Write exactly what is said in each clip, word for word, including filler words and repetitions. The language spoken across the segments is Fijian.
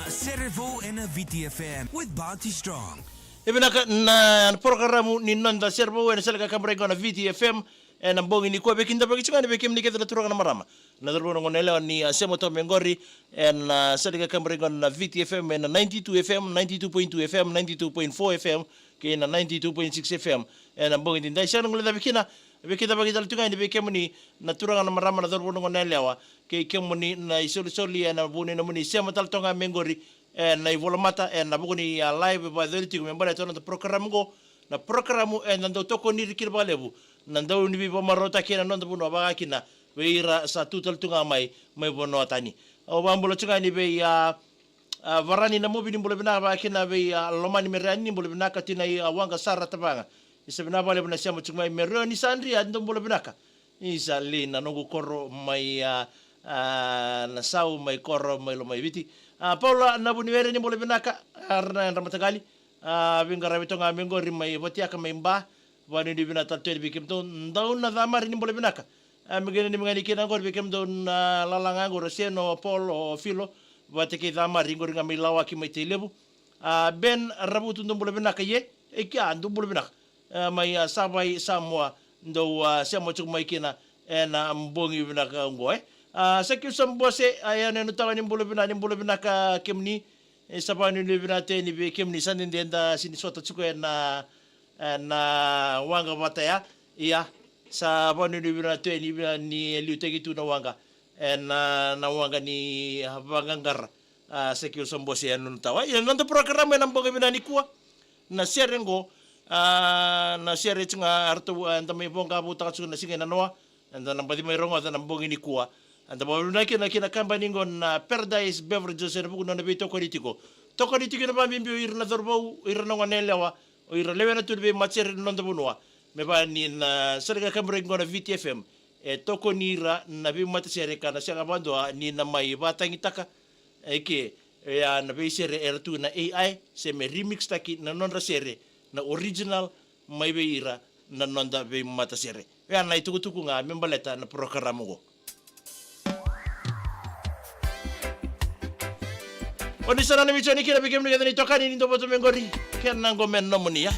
A Serevou ena V T F M with Bounty Strong. E vinaka na porokaramu ni noda Serevou ena sala ka kaburaki qo na V T F M ena bogi nikua. Vei keda vakatikina, vei kemuni kece na turaga na marama, na cauravou, na goneyalewa ni a sema toka mai qori ena sala ka kaburaki qo na V T F M ena ninety-two F M, ninety-two point two F M, ninety-two point four F M kei na ninety-two point six F M ena bogi edaidai. Sega ni guilecavi kina, vei keda vakitale tu ga yani vei kemuni na turaga na marama, na cauravou, na goneyalewa, kei kemuni na isolisoli ena vuku ni nomuni sema tale toka ga mai qori ena ivolamata ena vuku ni a live e vakayacori tiko me baleta na noda porokaramu qo. Na porokaramu eda dau tokoni ira kina vakalevu na dau ni veivakamarautaki ena noda vanua, vaka kina vei ira sa tu tale tu ga mai mai vanua tani. Au vakabula tu ga yani vei a, a, Varani Namovi, ni bula vinaka, vaka kina vei a Lomani Mereani, ni bula vinaka, Tinai, a, Waqa Sara Tavaga. Isa, vinaka vakalevu na sema tiko mai. Mereoni Sadri, a, dou bula vinaka. Isa, li na noqu koro mai a, a, Nasau, mai koro mai Lomaiviti. A, Paula Navuniwere, ni bula vinaka, a, ra na yadra mataqali. A, veiqaravi toka ga mai qori mai Vatiaka mai Ba. Vakanuinui vinaka tale tu yani vei kemudou. Dau na Camari, ni bula vinaka. A, me qai nanumi ga yani kina qori vei kemudou na lala ga qori, o Seno, o Paul, o Filo vata kei Camari, qori ga mai Lawaki mai Tailevu. A, Ben Ravutu, dou bula vinaka. Ie, e kia, dou bula vinaka. A, mai a Savai'i, Samoa, dou a sema tiko mai kina ena bogi vinaka oqo, e. A, Sakiu Sabose, a, yanuyanu tawa, ni bula vinaka, ni bula vinaka kemuni. E, sa vakanuinui vinaka tu yani vei kemuni, sa dede da sega ni sota tiko ena, ena waqa vata ya. Ia, sa vakanuinui vinaka tu yani, vinaka ni liutaki tu na waqa ena, na waqa ni vaqaqara. A, Sakiu Sabose, yanuyanu tawa. Ia, na noda porokaramu ena bogi vinaka nikua, na sere qo, a, na sere tiko ga eratou, a, eda mai voqa voutaka tiko na siga e nanoa, eda na baci mai rogoca na bogi nikua. Eda vakavinavinaka kina ki na kabani qo na Paradise Beverages ena vuku ni nona veitokoni tiko. Tokoni tiko kina vakabibi o ira na cauravou, o ira na goneyalewa, o ira lewena tu na veimatasere ni noda vanua. Me vaka ni na sala ka kaburaki qo na V T F M e tokoni ira na veimatasere ka na sega vakadua ni na mai vakatagitaka e ke, e, a, na veisere era tu na A I, se me remix taki na nodra sere na original mai vei ira na noda veimatasere. Oya na itukutuku ga me baleta na porokaramu qo. O ni sa nanumi tu yani kina, vei kemuni kece na itokani ni dou voto mai qori, kena qo me nomuni, a.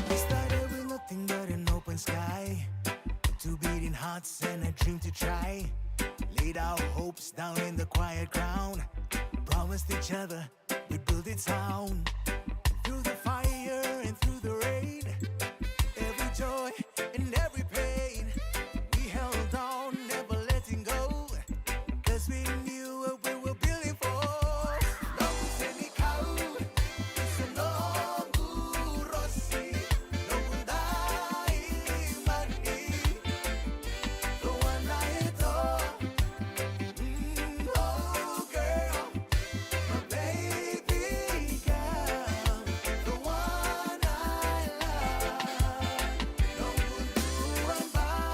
We started with nothing but an open sky. Two beating hearts and a dream to try. Laid our hopes down in the quiet ground. Promised each other we'd build it sound. Through the fire and through the rain, every joy and every pain, we held on, never letting go. 'Cause we knew what we were building for. Noqu senikau, isa noqu rosi, noqu daimani, the one I adore. Mm, oh girl, my baby girl, the one I love. Noqu duabau.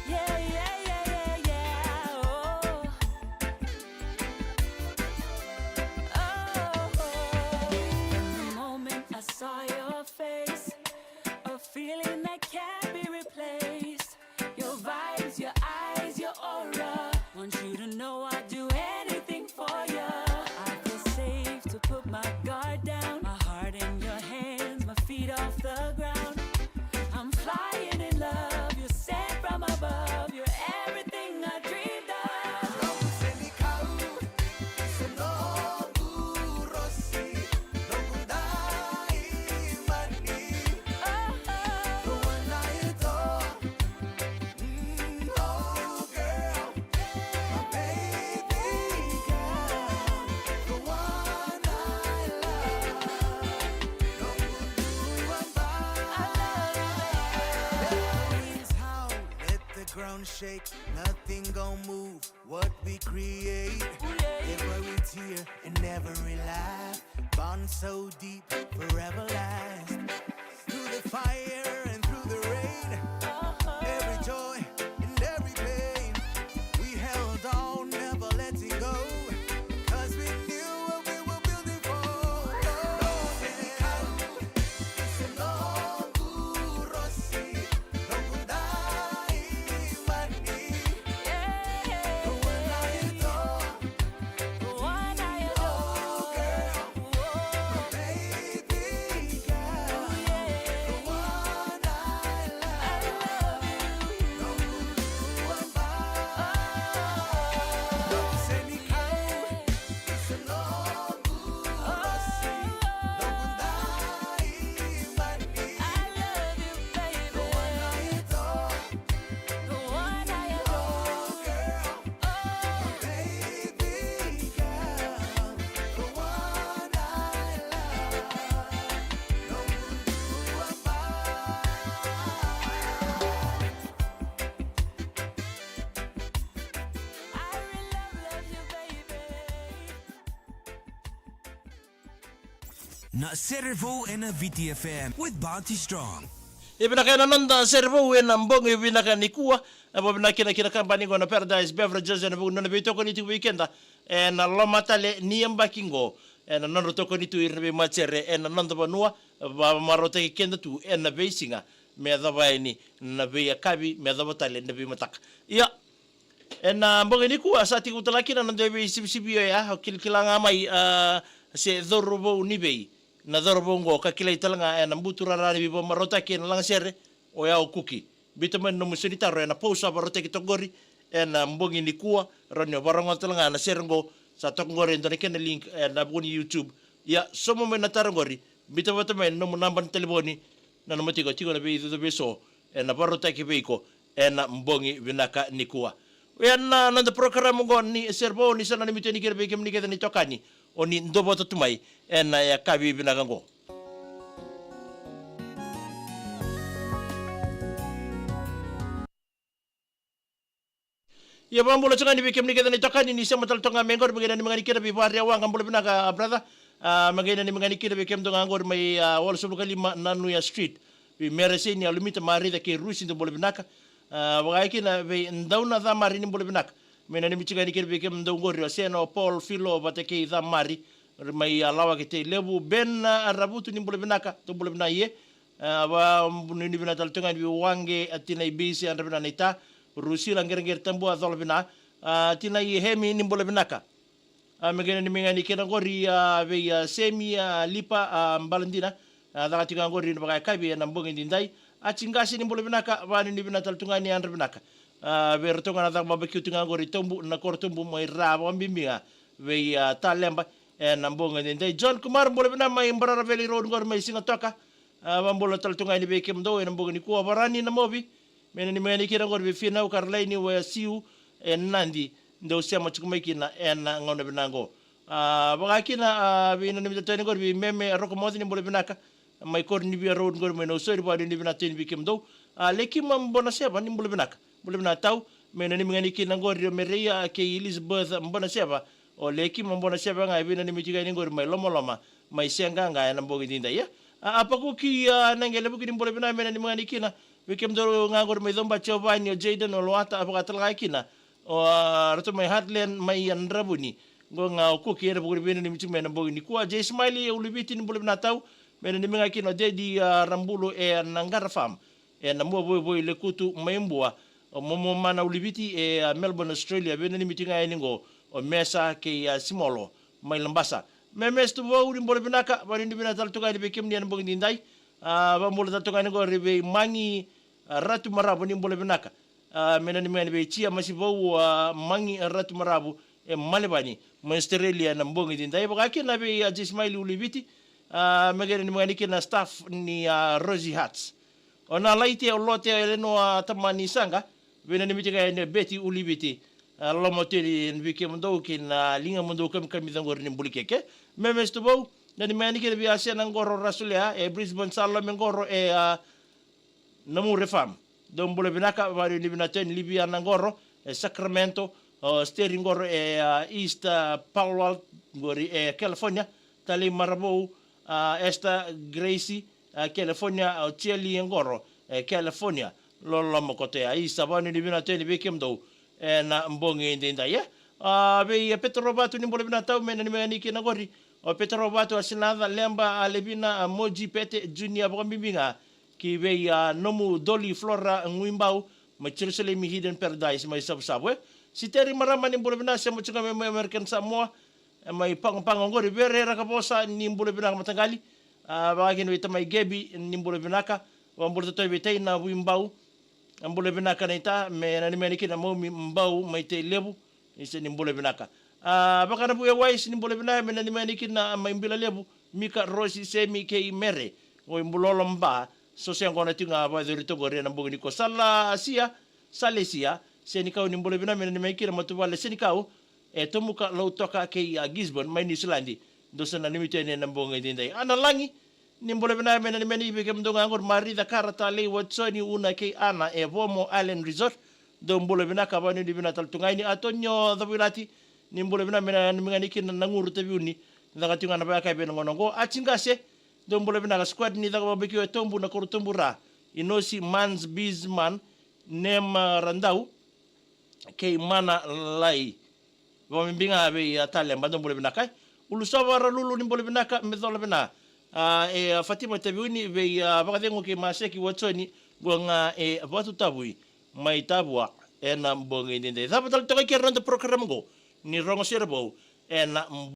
Yeah, yeah, yeah, yeah, yeah, oh. Oh, oh. From the moment I saw your face, a feeling that can't be replaced. Your vibes, your eyes, your aura. Want you to know I'd do anything for ya. I feel safe to put my guard down. My heart in your hands, my feet off the ground. I'm flying in love, you're sent from above. You're everything I dreamed of. Noqu senikau, isa noqu rosi, noqu daimani. Oh, oh. The one I adore. Mm, oh, girl, my baby girl, the one I love. Noqu duabau. I love you, baby. Let the winds howl, let the ground shake. Nothing gon' move what we create. Ooh, yeah. If we tear in every laugh, bond so deep, forever last. Through the fire and through the rain, every joy and every pain, we held on, never letting go. 'Cause we knew what we were building for. Noqu senikau, isa Na Sere Vou ena V T F M with Bounty Strong. E vinaka ena noda sere vou ena bogi vinaka nikua. E vo vinaka kina kina kabani qo na Paradise Beverages ena vuku ni nona veitokoni tiko vei keda ena loma tale ni yabaki qo. Ena nodra tokoni tu ira na veimatasere ena noda vanua, vakamarautaki keda tu ena veisiga me yacova yani na veiyakavi, me yacova tale na veimataka. Ia, ena bogi nikua sa tiko tale kina na dua veisivisivi oya, o kilakila ga mai, a, se cauravou ni vei. Na cauravou qo ka kilai tale ga ena buturara ni veivakamarautaki ena lagasere, oya o Kuki. Biuta mai na nomu isau ni taro ena pau sa vakarautaki toka qori ena bogi nikua, rawa ni o vakarogoca tale ga na sere qo, sa toka qori e dua na kena link ena vuku ni YouTube. Ia, sauma mai na taro qori, biuta vata mai na nomu naba ni talevoni, nanuma tiko, tiko na veicuca vei so ena vakarautaki vei iko ena bogi vinaka nikua. Ia na noda porokaramu qo ni sere vou ni sa nanumi tu yani kina vei kemuni kece na itokani, o ni dou vata tu mai ena yakavi vinaka qo. Ia, vakabula tiko ga yani vei kemuni kece na itokani ni sema tale toka ga mai qori, me qai nanumi ga yani kina vei Varewaqa, bula vinaka, a, brother. A, me qai nanumi ga yani kina vei kemudou ga qori mai, a, walusagavulu ka lima Nanuya Street. Vei Mereseni, a, Lumita, Marica kei Rusi, dou bula vinaka. A, vaka kina vei Dauna Camari, ni bula vinaka. Me nanumi tiko ga yani kina vei kemudou qori o Sena, o Paul, Filo vata kei Camari, mai, a, Lawaki, Tailevu. Ben, a, Ravutu, ni bula vinaka, dou bula vinaka ie. A, vakanuinui vinaka tale tu ga yani vei Waqe, a, tina i Bisi, yadra vinaka na ita. Rusila Qereqere Tabua, cola vinaka. A, tina i Hemi, ni bula vinaka. A, me qai nanumi ga yani kina qori, a, vei, a, Semi, a, Lipa, a, Baladina. A, caka tiko ga qori na vakayakavi ena bogi edaidai. A, Tigasi, ni bula vinaka, vakanuinui vinaka tale tu ga yani, yadra vinaka. A, vei iratou ga na caka babakiu tiko ga qori Tobu, na koro Tobu, mai Ra, vakabibi ga vei, a, Taleba ena bogi edaidai. John Kumar, bula vinaka, mai Bararaveli Road qori mai Sigatoka. A, vakabula tale tu ga yani vei kemudou ena bogi nikua. Varani na Movi, me nanumi ga yani kina qori vei Finau, Karolaini, Wasiu, e Nadi, dou sema tiko mai kina ena gauna vinaka qo. A, vaka kina, a, veinanumi tale tu yani qori vei Meme Rokomoci, ni bula vinaka, mai Koronivia Road qori mai Nausori, vakanuinui vinaka tu yani vei kemudou. A, Lekima Bonaseva, ni bula vinaka. Bula vinaka tau, me nanumi ga yani kina qori o Mereia kei Elizabeth Bonaseva. O Lekima Bonaseva ga e veinanumi tiko yani qori mai Lomaloma, mai Seaqaqa ena bogi edaidai. A, Apakuki, a, Naqelevuki, ni bula vinaka, me nanumi ga yani kina vei kemudou ga qori mai Coba, Giovanni, o Jayden, o Loata, a, vaka tale ga kina o, a, ratou mai Heartland mai Yadravuni. Qo ga o Kuki ena vuku ni veinanumi tiko mai ena bogi nikua. Jay Smiley, e Uluviti, ni bula vinaka tau, me nanumi ga kina o Dedi, a, Rabulu e Naqara Farm ena Muavoivoi, Lekutu, mai Bua. O Momo Mana, Uluviti e, a, Melbourne, Australia, veinanumi tiko ga yani qo o Mesa kei, a, Simolo mai Labasa. Memes Tuvou, ni bula vinaka, vakanuinui vinaka tale tu ga yani vei kemuni ena bogi edaidai. A, vakabula tale tu ga yani qori vei Magi, a, Ratu Maravu, ni bula vinaka. A, me nanumi ga yani vei Tia Masivou, a, Magi, a, Ratu Maravu e Malevani mai Australia ena bogi edaidai. Vaka kina vei, a, Jay Smiley, Uluviti. A, me qai nanumi ga yani kina staff ni, a, Rosie Hearts. O Nalaite, o Lote, o Elenoa, a, Tamani Saqa, veinanumi tiko ga yani o Beti, Uluviti. A, loloma tu yani vei kemudou kei na ligamudou kamikamica qori ni Bulikeke. Memes Tuvou, nanumi ga yani kina vei Asena Qoro, Rasulea e Brisbane, Salome Qoro e, a, Namure Farm. Dou bula vinaka, vakanuinui vinaka tu yani Liviana Qoro e Sacramento, o Steri Qoro e, a, East, a, Palo Alto qori e California. Talei Maravou, a, Esther Gracie, a, California, o Tiali Qoro e California. Loloma koto ya. Isa, vakanuinui vinaka tu yani vei kemudou ena bogi edaidai, e. A, vei, a, Petero Vatu, ni bula vinaka tau, me nanumi ga yani kina qori o Petero Vatu, a, Sinaca, Leba, a, Levina, a, Moji, Pete, Junior, vakabibi ga ki vei, a, nomu Doli, Flora Guibau mai Jerusalemi Hidden Paradise mai Savusavu, e. Siteri Marama, ni bula vinaka, sema tiko ga mai, mai American Samoa, e, mai Pago Pago qori. Vere Rakavosa, ni bula vinaka mataqali. A, vaka kina vei tamai Gebi, ni bula vinaka. Vakabula tale tu vei Taina Vuibau. A, bula vinaka naita, me nanumi yani kina Maumi Bau mai Tailevu. Isa, ni bula vinaka. A, Vakanavu e Wise, ni bula vinaka, me nanumi yani kina mai Bila Levu. Mika, Rosi, Semi kei Mere, qo i Bulolo Ba. So se gona tiko ga vakayacori toka qori ena bogi nikua. Sala Sia, Salesia Senikau, ni bula vinaka, me nanumi yani kina Matuvale Senikau e Tomuka, Lautoka kei, a, Gisborne mai Niusiladi. Dou sa nanumi tu yani ena bogi edaidai. Ana Lagi, ni bula vinaka, me nanumi yani vei kemudou ga qori Marica, Kara, Talei, Watsoni, Una kei Ana e Vomo Island Resort. Dou bula vinaka, vakanuinui vinaka tale tu ga yani. Atonio Cavuilati, ni bula vinaka, me nanumi ga yani kina Naguru, Taveuni Caka tiko ga na vakayakai vei na gauna oqo. Ati Qase, dou bula vinaka. Squad ni caka vakabikiwa e Tobu, na koro Tobu Ra. Inosi, Mans, Bizman, Nema Radau, kei Mana Lai. Vakabibi ga vei a Taleba, dou bula vinaka. Ulusova Ralulu, ni bula vinaka, me cola vina. A, e, a, Fatima Taviuni, vei a Vakacegu kei Maseki Watsoni, qo ga e Vatutavui, mai Tavua, ena bogi daidai. Cava tale toka i kera na noda program qo, ni rogo sere vou, ena